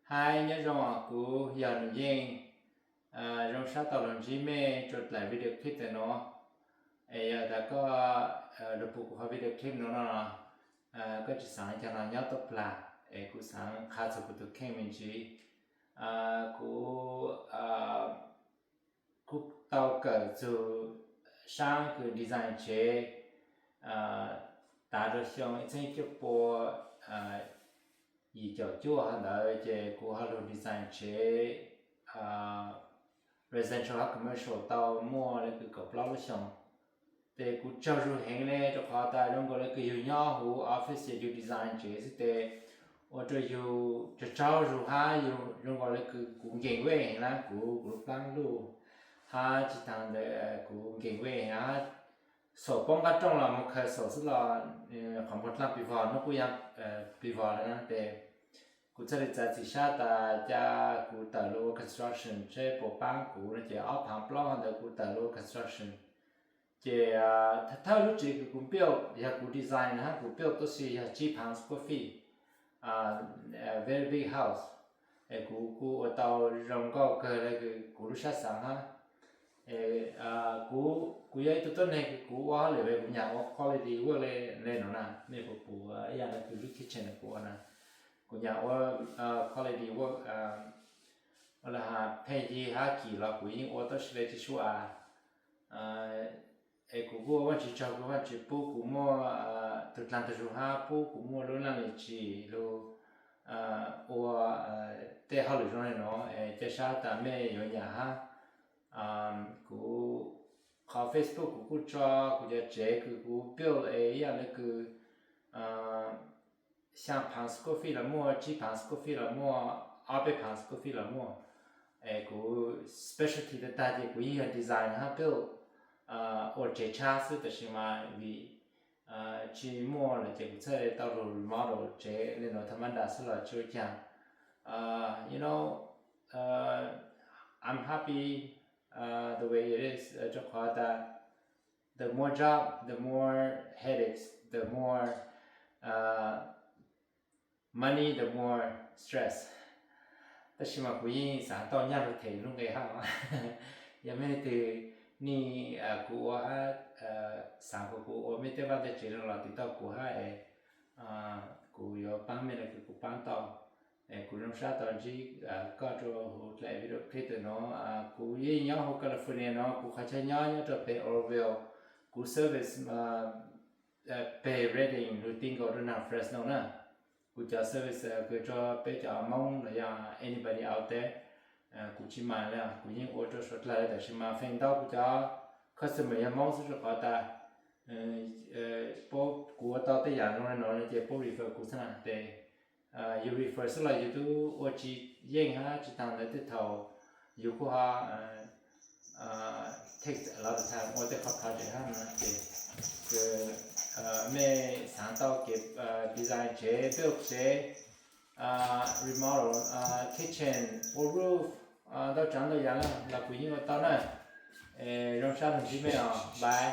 Hi, nyob zoo os, kuv yog Nus Yeej. Zoo sab tau los ntsib mej rua dlaim video clip ntawm nuav. Es yog tas koj lug pum kuv qhov video clip nuav no, koj tsi xaav caag los nyob tuaj plag, es kuv xaav qha txug kuv tug kheej me ntsiv. Kuv kuj tau kawm txug saab kws design tsev tav rua xyoo ib txheeb cuaj pua yim caum cuaj hov ntawd, ces kuv ho lug design tsev residential hab commercial tau muaj le kws kaum plaub lub xyoo. Ces kuv tsaug zug heev le rua qhov tas zoo nkaus le kws yug nyob huv office es yug design tsev xwb tes ua rua yug tsaug tsaug zug hab zoo nkaus le kws kuv nkees wej heev na, kuv kuv lub plaab luj hab tsi taag ntawd kuv nkees wej hab xaum poob qab rooj los moog khaws xaum xwb los qhov muag dlaaj pis vog, nub kuj ya pis vog le na. Tes kuv txhaj le txav txim sab tas ca kuv tawm lug ua construction seb puas paab kuv no, ces ob phaav plaub hov ntawd kuv tawm lug ua construction. Ces thawj lub tsev kws kuv build yog kuv design hab kuv build tuab si yog tsib phaav square feet, very big house. Es kuv kuj ua tau zoo nkauj kawg le kuv lub sab xaav hab. Kuv, kuv yog ib tug tuab neeg kws kuv ua hauj lwm kuv nyam ua quality work le, le nuav na, mej puas pum ib yaam le kws lub kitchen kuv ua na, kuv nyam ua quality work, ua le has pheej yig hab kim los kuv yeej ua tuab si le tsi sub a. Es kuv kuj ua Vaajtswv tsaug kws Vaajtswv pub kuv muaj tug dlaag tug zug hab pub kuv muaj lub laj lim tsim lug ua tej hauj lwm zoo le nuav, es ca sab tas mej yuav nyam hab. Kuv qhov Facebook kuv kuj tso kuv cov tsev kws kuv build es ib yaam le kws xyaa phaav square feet los muaj, tsib phaav square feet los muaj, ob peb phaav square feet los muaj. Es kuv specialty tag tag ces kuv yeej yog design hab build ua tsev tshab xwb, tab sis mas vim tsi muaj lawm ces kuv txhaj le tau lug remodel tsev le nuav tha ma nta xwb los tsi ua caag. You know, I'm happy the way it is, rua qhov tas the more job, the more headaches, the more money, the more stress. Tab sis mas kuv yeej xaav tau nyaj lug them lub nqe hab. Yog mej leej twg nij kuv ua hab xaav kuv, kuv ua mej tej vaaj tej tsev le los tim tau kuv hab es kuv yuav paab mej le kws kuv paab tau. Es kuv zoo sab tau ntsib koj rua huv dlaim video clip ntawm nuav. Kuv yeej nyob huv California no, kuv qhov chaw nyob nyob rua peg Oroville. Kuv service peg Redding lug ti nkaus rua nraag Fresno na. Kuv cov service kws rua peb cov Moob los yog anybody out there, kuv tsi mind le, kuv yeej ua rua suav dlawg, tab sis mas feem ntau kuv cov customer yog Moob xwb rua qhov tas puab, kuv ua tau tej yaam zoo le nuav no ces puab refer kuv xwb na. Tes yug refer xwb los yug tub ua tsi yeej hab tsi taag ntawd tej thaum yug kuj ho take a lot of time ua tej qhov project hab no ces mej xaav tau kev design tsev, build tsev, remodel kitchen, ua roof, ntau tsaav ntau yaam los kuv yeej ua tau na. Zoo sab lug ntsib mej os, bye.